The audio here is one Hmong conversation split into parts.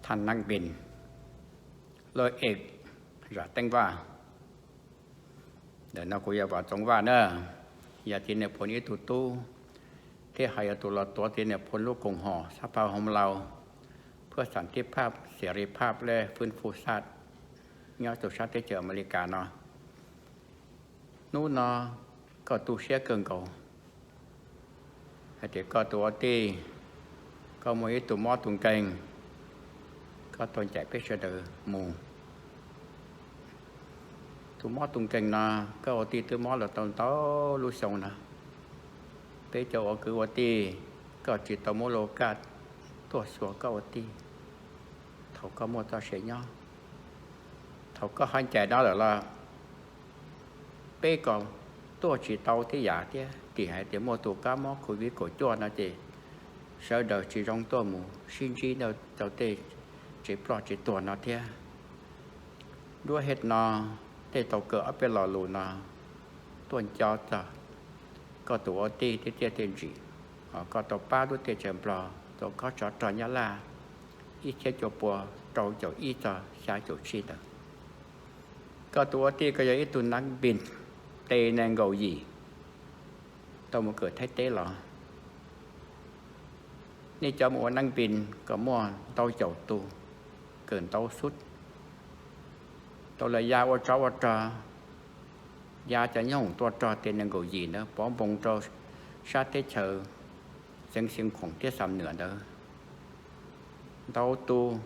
Thaj Neeb Npis, Loj Ev, Zam Teeb Vaj. Ntawm no kuv yog Vam Txoov Vaj na, yog Txiv Nais Phoo ib tug tub, thiab ho yog tus los tuav Txiv Nais Phoo lub koom haum Xab Phab Hoom Lau, Phwb Xam Thib Phaj, Xias Ris Phaj le Fwb Fus Xaj nyob rau sab teb chaws Amelikas no. Hnub no koj tu siab kawg nkaus hais tias koj tus ua tij, koj muaj ib tug mob tus nkeeg, koj tau ncaim peb sawv daws mus. Tus mob tus nkeeg no, koj ua tij twb mob los tau ntau lub xyoo no. Peb cov ua kwv ua tij, koj tsis tau muab lub kaj tuaj xyuas koj ua tij thaum koj muaj txoj sia nyob. Thaum koj ho ncaim no lawm los peb kom tuaj tsis tau tib yam thiab. Tim hais tias muaj tus kab mob Covid kaum cuaj no ces sawv daws tsis zoo tuaj mus sib ntsib rau tej tsev ploj tsev tuag no thiab. Nruab hej no, tej tau kawm ob peb lo lus no tuaj nco txog koj tus ua tij thiab txiaj txiaj ntsim, koj tau pab lub teb chaws Nplog rau kob tsov rog Nyab Laj ib txhiab cuaj pua rau caum ib txog xya caum tsib ntawd. Koj tus ua tij koj yog ib tug Neeb Npis tes nees nkaum yim, tau mus kawm Thaib teb los. Nej cov mus ua Neeb Npis kom muaj ntau caum tus, kawm ntau xub, tau los ya ua tsov ua rog, ya cov nyob hoom tua rog tes nees nkaum yim ntawd pov npoo rau sab teb chaws Xeev Khuam thiab Xam Nuam ntawd. Ntau tus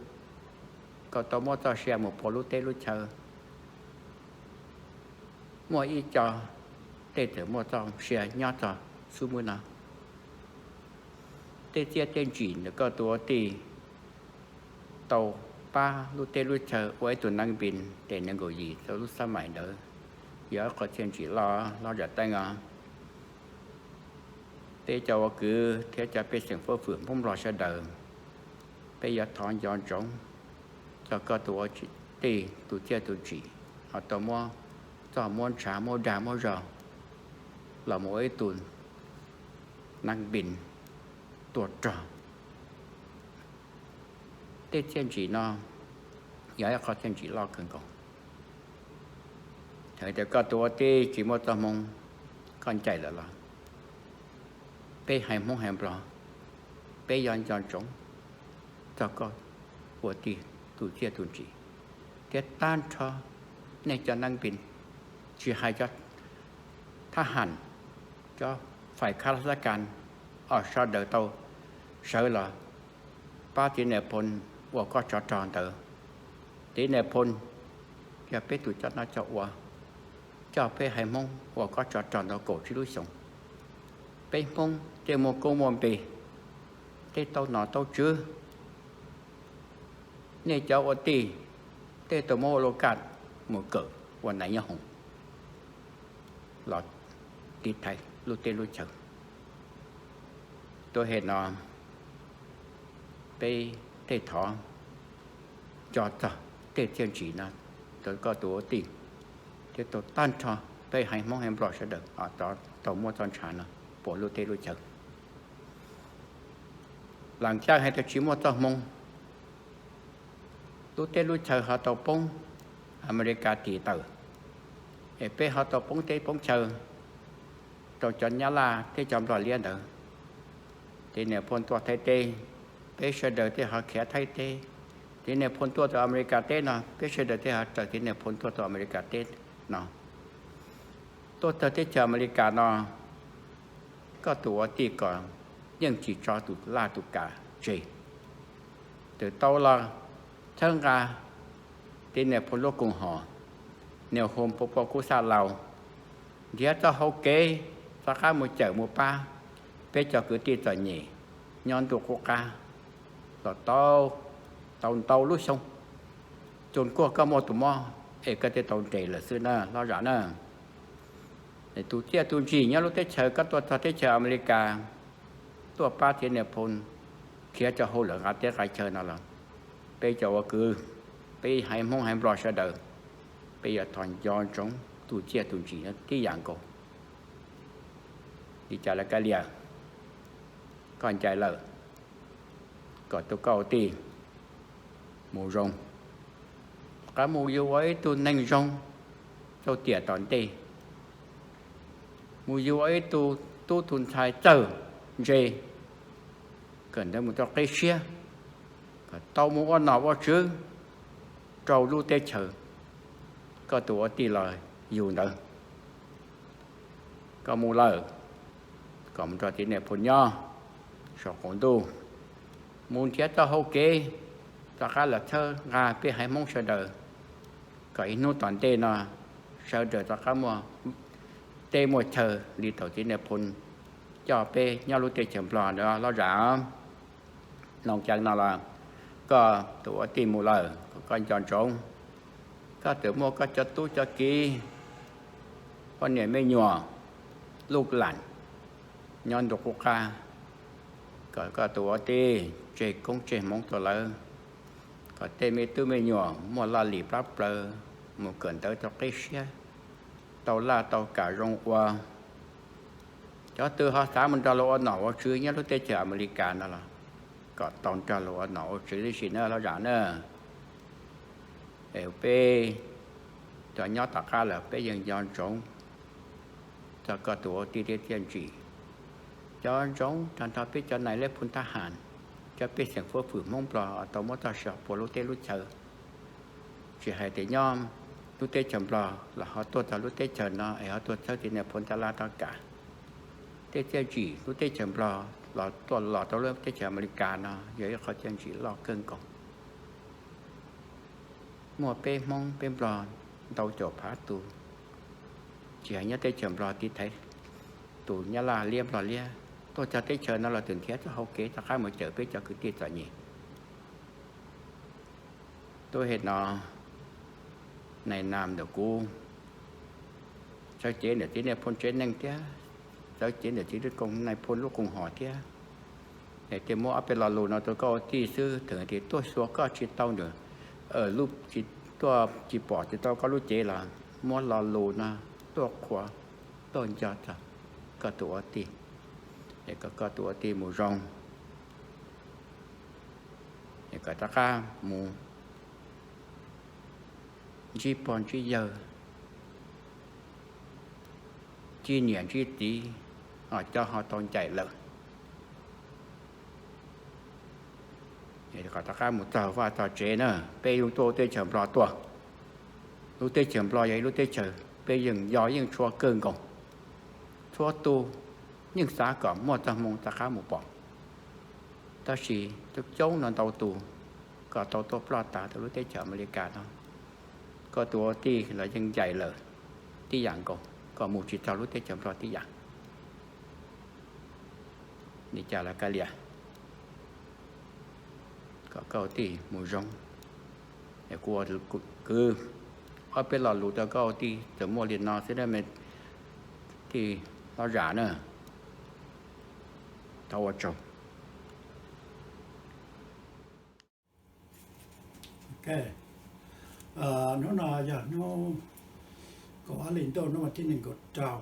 kom tau muaj txoj sia mus pab lub teb lub chaw. Muaj ib co tej txawm muaj txoj sia nyob txog xub muab no. Tej txiaj tej ntsim ntawm koj tus ua tij tau pab lub teb lub chaw ua ib tug Neeb Npis tes nees nkaum yim txog lub xab maim ntawd, yog ib qho txiaj ntsim loj loj zam teeb os. Peb cov ua kwv thiab cov pej xeem fwj fwm Hmoob Nplog sawv daws, peb yuav thov nco ntsoov txog koj tus ua tij tus txiaj tus ntsim, ho tau muab txoj muab ntshav muab dag muab zog los mus ua ib tug Neeb Npis tua rog. Tej txiaj ntsim no yog ib qho txiaj ntsim loj kawg nkaus. Thaum tias koj tus ua tij tsis muaj txoj hmoo, koj ncaim lawm los peb haiv Hmoob haiv Nplog, peb yuav nco ntsoov txog koj ua tij tus txiaj tus ntsim, thiab tag nrho nej cov Neeb Npis, tsis hais cov thab ham, cov fais khab laj xab kas, os, sawv daws tau sawv los pab Txiv Nais Phoo ua kob tsov rog ntawd. Txiv Nais Phoo yog peb tus coj noj coj ua, coj peb haiv Hmoob ua kob tsov rog ntawd kaum tsib lub xyoos. Peb Hmoob tej muaj koob muaj npe, tej tau nom tau tswv, nej cov ua tij tej tau muab ua lub kaj mus kawm ua nais nyob hoom los tiv thaiv lub teb lub chaw. Tuab hem no peb tej thov nco txog tej txiaj ntsim no rau koj tus ua tij, thiab tau tag nrho peb haiv Hmoob haiv Nplog sawv daws tau muab txoj ntshav no pua lub teb lub chaw. Lam caj hais tias tsis muaj txoj hmoo, lub teb lub chaw ho tau poob Amelikas tis tawm, es peb ho tau poob teb poob chaw rau cov Nyab Laj thiab cov Nplog liab ntawd. Txiv Nais Phoo tuaj Thaib teb, peb sawv daws thiaj ho khiav Thaib teb. Txiv Nais Phoo tuaj rau Amelikas teb no, peb sawv daws thiaj ho raws Txiv Nais Phoo tuaj rau Amelikas teb no. Tuaj txog teb chaws Amelikas no, koj tus ua tij kom yeej tsis tso tus laj tus kam tseg. Thaum tau los txhawb nqa Txiv Nais Phoo lub koom haum, Nais Hoos pua pua kub xaj laus, nrhiav txoj hau kev rov qab mus cawm mus pab peb cov kwv tij txom nyem nyob ntuj qub qab los tau, tau ntau lub xyoo. Txuas kuaj koj muaj tus mob es koj thiaj tau nres lawm xwb na, loj zam na. Tus txiaj tus ntsim nyob lub teb chaws koj tuaj txog teb chaws Amelikas, tuaj pab Txiv Nais Phoo khiav cov hauj lwm nqa teb nqa chaw no los, peb cov ua kwv, peb haiv Hmoob haiv Nplog sawv daws, peb yuav thov nco ntsoov tus txiaj tus ntsim no tib yam nkaus. Li cas los kav liam, koj ncaim lawm, kom tus koj ua tij mus zoo, rov qab mus yug ua ib tug neeg zoo rau tiam tom ntej, mus yug ua ib tug tub tug ntxhais txawj ntse, kawm ntawv mus tau qib siab, kom tau mus ua nom ua tswv rau lub teb chaws koj tus ua tij los yug ntawd. Koj mus lawm, kom mus nrog txiv niam phooj nyob saum qaum ntuj, mus nrhiav txoj hau kev rov qab los txhawb nqa peb haiv Hmoob sawv daws, kom ib hnub tom ntej no sawv daws rov qab muaj teb muaj chaw li thaum txiv niam phooj coj peb nyob lub teb chaws Nplog ntawd los zam. Noo ceev no los koj tus ua tij mus lawm, koj nco ntsoov, koj twb muaj koj cov tub cov kiv, poj niam me nyuam, luj lam nyob ntu qub qab, kom koj tus ua tij tseg koob tseg hmoov rau lawv, kom tej me tub me nyuam muaj laj lim plab plaws, mus kawm ntawv tau qib siab, tau laj tau kam zoo ua. Cov twg ho xav mus nrog luag ua nom ua tswv nyob lub teb chaws Amelikas no los kom tau nrog luag ua nom ua tswv tib si na los zam na. Es peb cov nyob tom qab los peb yeej nco ntsoov txog koj tus ua tij thiab txiaj ntsig. Nco ntsoov tag nrho peb cov nais leb phoo thab ham, cov pej xeem fuab fwm Hmoob Nplog tau muab txoj sia puag lub teb lub chaw, tsis hais tias nyob lub teb chaws Nplog los ho tuaj txog lub teb chaws no es ho tuaj txhawb txiv niam phooj ntxhais laj tau kam. Tej txiaj ntsig lub teb chaws Nplog los tuaj los rau lub teb chaws Amelikas no yog ib qho txiaj ntsig loj kawg nkaus. Muaj peb Hmoob peb Nplog ntau caum phav tus, tsis hais nyob teb chaws Nplog tiv thaiv tus Nyab Laj liab Nplog liab, tuaj txog teb chaws no los twb nrhiav txoj hau kev rov qab mus cawm peb cov kwv tij txom nyem. Tub he no, nais nas ntawm kuv, txawv cev ntawm txiv niam phooj tsev neeg thiab, txawv cev ntawm txiv niam phooj lub koom haum thiab, es thiaj muab ob peb lo lus no rau koj ua tij xwb, thaum twg tuaj xyuas koj tsis tau ntawm, tuaj tsis pom tsis tau koj lub cev los muab lo lus no tuaj qhuas, tuaj nco txog koj tus ua tij, es kom koj tus ua tij mus zoo, es kom rov qab mus ntsib pog ntsib yawg, ntsib niam ntsib txiv, cov ho tau ncaim lawm, kom rov qab mus txog vaj txog tsev na. Peb yeej tuaj lub teb chaws Nplog tuaj, lub teb chaws Nplog yog ib lub teb chaws peb yeej yog yeej tshua kawg nkaus, txhua tus yeej xav kom muaj txoj hmoo rov qab mus pom. Tab sis coob coob no ntau tus kom tau tuaj ploj tas rau lub teb chaws Amelikas no. Koj tus ua tij los yeej ncaim lawm tib yam nkaus, kom mus tsis txog lub teb chaws Nplog tib yam. Li cas los kav liam, kom koj ua tij mus zoo. Es kuv ua kwv ob peb lo lus rau koj ua tij txawm muaj li no xwb na me tij hlob zam na. Thov ua tsaug. Ok, hnub no yog hnub kaum ob hli ntuj, hnub vas thib nees nkaum rau,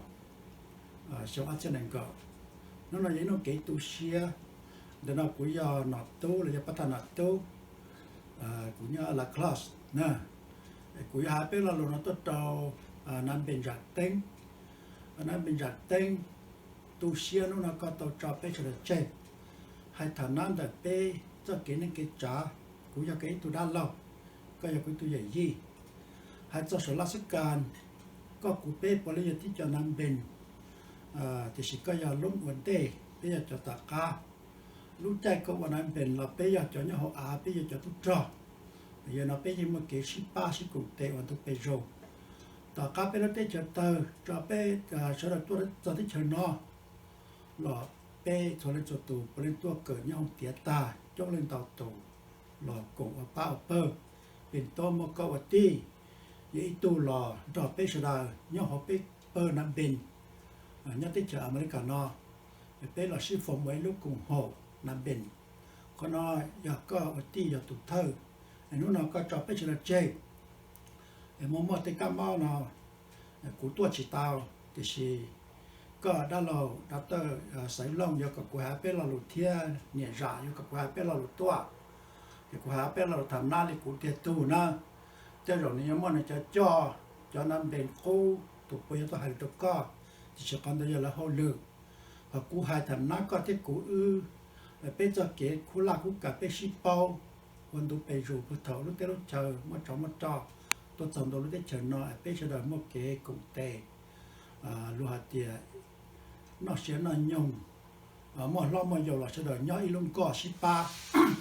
xyoo ob txhiab nees nkaum. Hnub no yog ib hnub kev tu siab. Ntawm no kuv yog Nom Tub los yog Pab Thaj Nom Tub, kuv nyob La Crosse na. Kuv yuav hais peb lo lus no tuaj rau Nav Npees Zam Teeb. Nav Npees Zam Teeb, tu siab hnub no koj tau tso peb sawv daws tseg. Hais tham nab ntawm peb txoj kev neej kev tsav, kuv yog koj ib tug dab laug, koj yog kuv ib tug yawm yij. Hais txog saum Laj Xab Kas, koj kuv peb puav leej yog tib co Nav Npees, tiam sis koj yog lub ua ntej, peb yog cov tom qab. Lub caij koj ua Nav Npees los peb yog cov nyob hauv av, peb yog cov tub rog. Yog no peb yeej muaj kev sib pab sib koom tes ua ntu pes zoo. Tom qab peb lub teb chaws tawg, tso peb sawv daws tuaj txog teb chaws no los peb txhua leej txhua tus puav leej tuaj kawm nyob hauv tiav tag, coob leej ntau tus los koom ua pab ua pawg. Pem toj muaj koj ua tij, yog ib tug los nrog peb sawv daws nyob hauv peb pawg Nav Npees nyob teb chaws Amelikas no, peb los sib foom ua ib lub koom haum Nav Npees. Qhov no yog koj ua tij yog tus thawj. Hnub no koj tso peb sawv daws tseg, es muaj muaj tej kab mob no kuv tuaj tsis tau, tiam sis koj dab laug Doctor Xaiv Looj yuav kom kuv hais peb lo lus thiab niam zam yuav kom kuv hais peb lo lus tuaj. Kuv hais ob peb lo tham nab li kuv tiag tug na, tej zaum nws yuav muaj nws cov coj, cov nav npe qub tus puav yog tuaj hais rau koj, tiam sis qhov ntawd yog lawv hauj lwm. Hos kuv hais tham nab koj thiab kuv wb, peb txoj kev khub laj khub kam peb sib paub ua ntu pes zus puag thaum lub teb lub chaw muaj tsov muaj rog tuaj txog ntua lub teb chaws no, peb sawv daws muaj kev koom tes, luag hais tias noj siav noj nyoog, muaj hlob muaj yau los sawv daws nyob ib lub nkoj sib pab.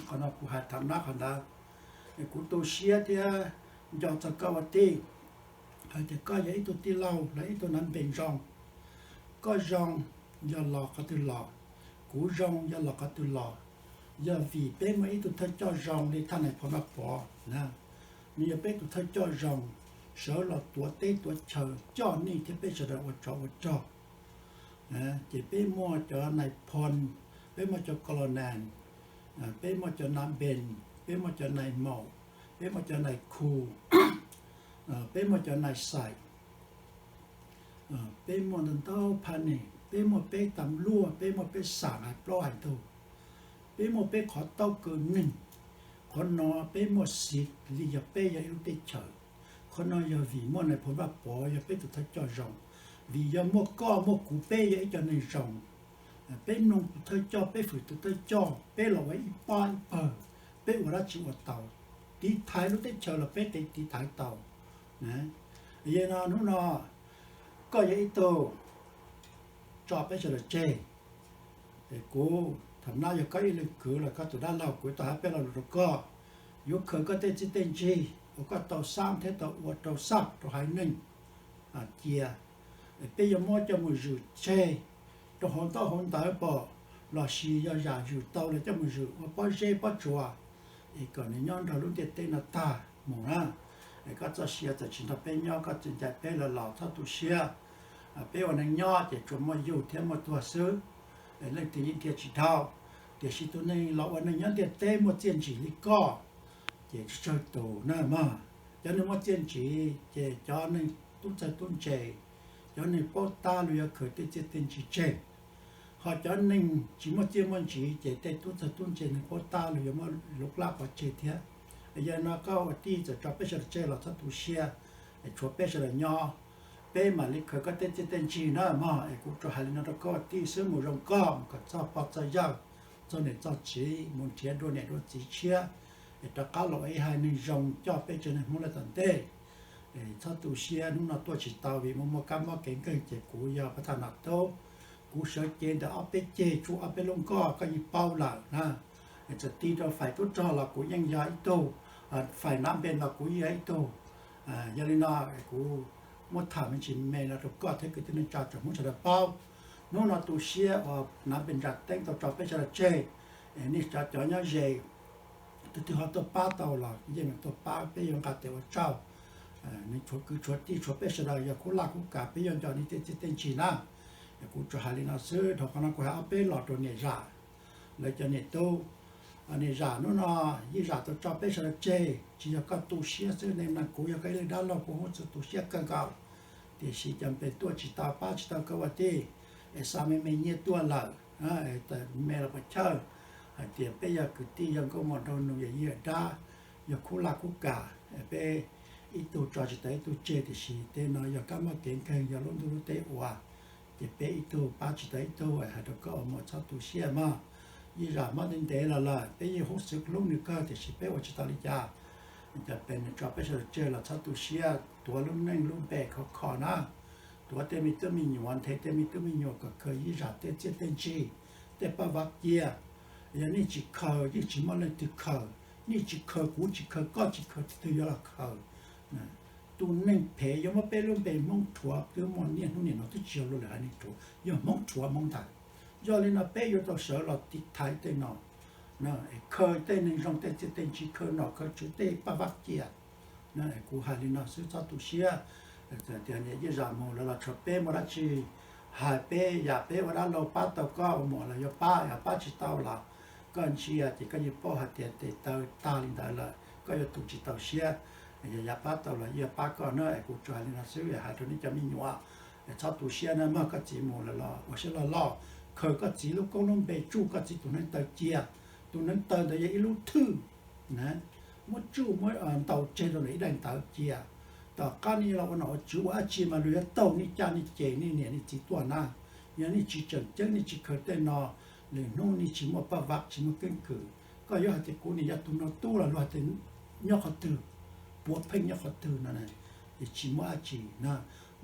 Qhov no kuv hais tham nab qhov ntawd. Kuv tu siab thiab nco txog koj ua tij, hais tias koj yog ib tug tij laug los ib tug nav npe zoo. Koj zoo yog los qhov twg los, kuv zoo yog los qhov twg los, yog vim peb muaj ib tug thawj coj zoo li thaj nais phoo Vaj Pov na, nws yog peb tus thawj coj zoo, sawv los tuav teb tuav chaw coj nej thiab peb sawv daws ua tsov ua rog. Ces peb muaj cov nais phoo, peb muaj cov colonel, peb muaj cov nav npe, peb muaj cov nais maum, peb muaj cov nais khu, peb muaj cov nais xais, peb muaj ntau ntau phab ne, peb muaj peb tas luaj, peb muaj peb xam hais plaub hais ntug, peb muaj peb qhov taub kaw neeg. Qhov no peb muaj xiv li yog peb yog ib lub teb chaws. Qhov no yog vim muaj nais phoo Vaj Pov yog peb tus thawj coj zoo, vim yog muaj koj muaj kuv peb yog ib co neeg zoo. Peb mloog tus thawj coj, peb fwm tus thawj coj, peb los ua ib pab ib pawg, peb ua dab tsi ua tau, tiv thaiv lub teb chaws los peb tiv thaiv tau. Yog no hnub no koj yog ib tug tso peb sawv daws tseg. Es kuv tham nab yog koj ib leeg kwv los koj tus dab laug, kuv tau hais peb lo lus rau koj. Yuav khaws koj tej txiaj tej ntsig uas koj tau xab thiab tau ua rau xab rau haiv neeg cia, peb yuav muab coj mus zwm tseg rau hauv ntaub hauv ntawv pom, lossis yog zam zwm tau los coj mus zwm ua pob zeb pob tsuas, es kom nws nyob nrog lub ntiaj teb no tag mus na. Es koj txoj sia txawm tsis nrog peb nyob, koj txawm ncaim peb los los txhob tu siab. Peb ua neeg nyob ces tsuas muaj yug thiab muaj tuag xwb, leej twg yeej dhia tsis dhau. Tiam sis tus neeg los ua neeg nyob ntiaj teb muaj txiaj ntsig li koj ces tsawg tus na mog. Cov neeg muaj txiaj ntsig ces cov neeg tub txawg tub ntse, cov neeg paub tab luag yuav khaws tej txiaj tej ntsig tseg. Ho cov neeg tsis muaj txiaj muaj ntsig ces tej tub txawg tub ntse neeg paub tab luag yuav muab lub plab pov tseg thiab. Yog no koj ua tij txawm tso peb sawv daws tseg los txhob tu siab, tshuav peb sawv daws nyob, peb mam li khaws koj tej txiaj tej ntsig na mog. Es kuv tsuas hais li no rau koj ua tij xwb, mus zoo koj mus kom txog pog txog yawg, txog niam txog txiv, mus nrhiav dua niam dua txiv tshiab, es rov qab los ua ib haiv neeg zoo coj peb tsev neeg Hmoob lawm tom ntej. Txhob tu siab, hnub no tuaj tsis tau vim muaj muaj kab mob kev nkeeg ces kuv yog pab thaj nam tub, kuv sawv cev ntawm ob peb ceg tsuj ob peb lub nkoj koj yeej paub lawm na. Txawm ti rau fais tub rog los kuv yeej yog ib tug, fais nav npe los kuv yeej yog ib tug. Yog li no kuv muab tham me ntsis me no rau koj thiab kwv tij neej tsa tsoom Hmoob sawv daws paub. Hnub no tu siab uas nav npe ntsa teeb tau tso peb sawv daws tseg, nej cov cov nyob ze, tus twg ho tuaj pab tau los yeej tuaj pab, peb yuav nqa tes ua tsaug. Nws tshuav kwv tshuav tij tshuav peb sawv daws yog khub laj khub kam peb yuav nco nej tej txiaj tej ntsig na. Kuv tsuas hais li no xwb, dhau qhov no kuv hais ob peb los rau niam zam, lawv cov niam tub. Niam zam hnub no yij zam tau tso peb sawv daws tseg, tsis yog koj tu siab xwb ne, kuv yog koj ib leeg dab laug kuv hu txog tu siab kawg nkaus. Tiam sis cov npe tuaj tsis tau pab tsis tau koj ua tij, es xa me me nyiaj tuaj lawm, me los puas chawj hais tias peb yog kwv tij yog nkauj muam nraug nus yog yij yog dab, yog khub laj khub kam, peb ib tug tso tsis tau ib tug tseg, tiam sis tej no yog kab mob kev nkeeg yog lub ntuj lub teb ua, ces peb ib tug pab tsis tau ib tug. Hais rau koj ua muam txhob tu siab mog. Yij zam mob ntev ntev los lawm, peb yeej hu xwv hlub nws kawg tiam sis peb ua tsis tau li cas. Cov pem nws tso peb sawv daws tseg los txhob tu siab, tuav lub neej lub npe khov kho na. Tuav tej me tub me nyuam, nthe tej me tub me nyuam kom khaws yij zam tej txiaj tej ntsig, tej paj vav cia. Yog nej tsis khaws yeej tsis muaj leej twg khaws, nej tsis khaws kuv tsis khaws koj tsis khaws, tus twg yuav los khaws? Tus neeg phem yuav muab peb lub npe Hmoob rhuav, twb muaj niaj hnub nim no twb tsis yog luag lwm haiv neeg rhuav, yog Hmoob rhuav Hmoob ntag. Yog li no peb yuav tau sawv los tiv thaiv tej no, khaws tej neeg zoo tej txiaj tej ntsig, khaws nom khaws tswv tej paj vav cia. Kuv hais li no xwb txhob tu siab. Tias niam yij zam mus lawv los tshuav peb muaj dab tsi, hais peb yam peb ua dab laug pab tau koj ua muam los yuav pab, yog pab tsis tau los koj ntsia ces koj yeej paub hais tias tes taw tag li ntawd lawm koj yuav tu tsis tau siab. Yog yav pab tau los yeej yuav pab koj na. Kuv tsuas hais li no xwb, hais rau nej cov me nyuam, txhob tu siab na mog. Koj txiv mus lawm los ua siab loj loj, khaws koj txiv lub koob lub npe, tsuj koj txiv tus hneev taw cia. Tus hneev taw ntawd yog ib lub thwj, muab tsuj muab ntaus tseg rau ntawm ib daim ntawv cia. Tom qab nej los ua nom ua tswv ua dab tsi mas luag yuav taug nej caj nej ces nej niam nej txiv tuaj na. Yog nej tsis tseem ceeb nej tsis khaws tej no, lwm hnub nej tsis muaj paj vav tsis muaj keeb kwm, koj yuav hais tias kuv niam yog tus no tub los luag hais tias nyob qhov twg, puav pheej nyob qhov twg no, es tsis muaj dab tsi na.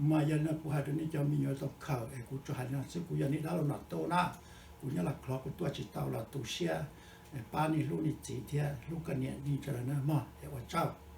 Mas yog li no kuv hais rau nej cov me nyuam tau khaws es kuv tsuas hais li no xwb, kuv yog nej dab laug nom tub na. Kuv nyob Los Khov kuv tuaj tsis tau los tu siab, pab nej hlub nej txiv thiab hlub koj niam nej sawv daws na mog, es ua tsaug.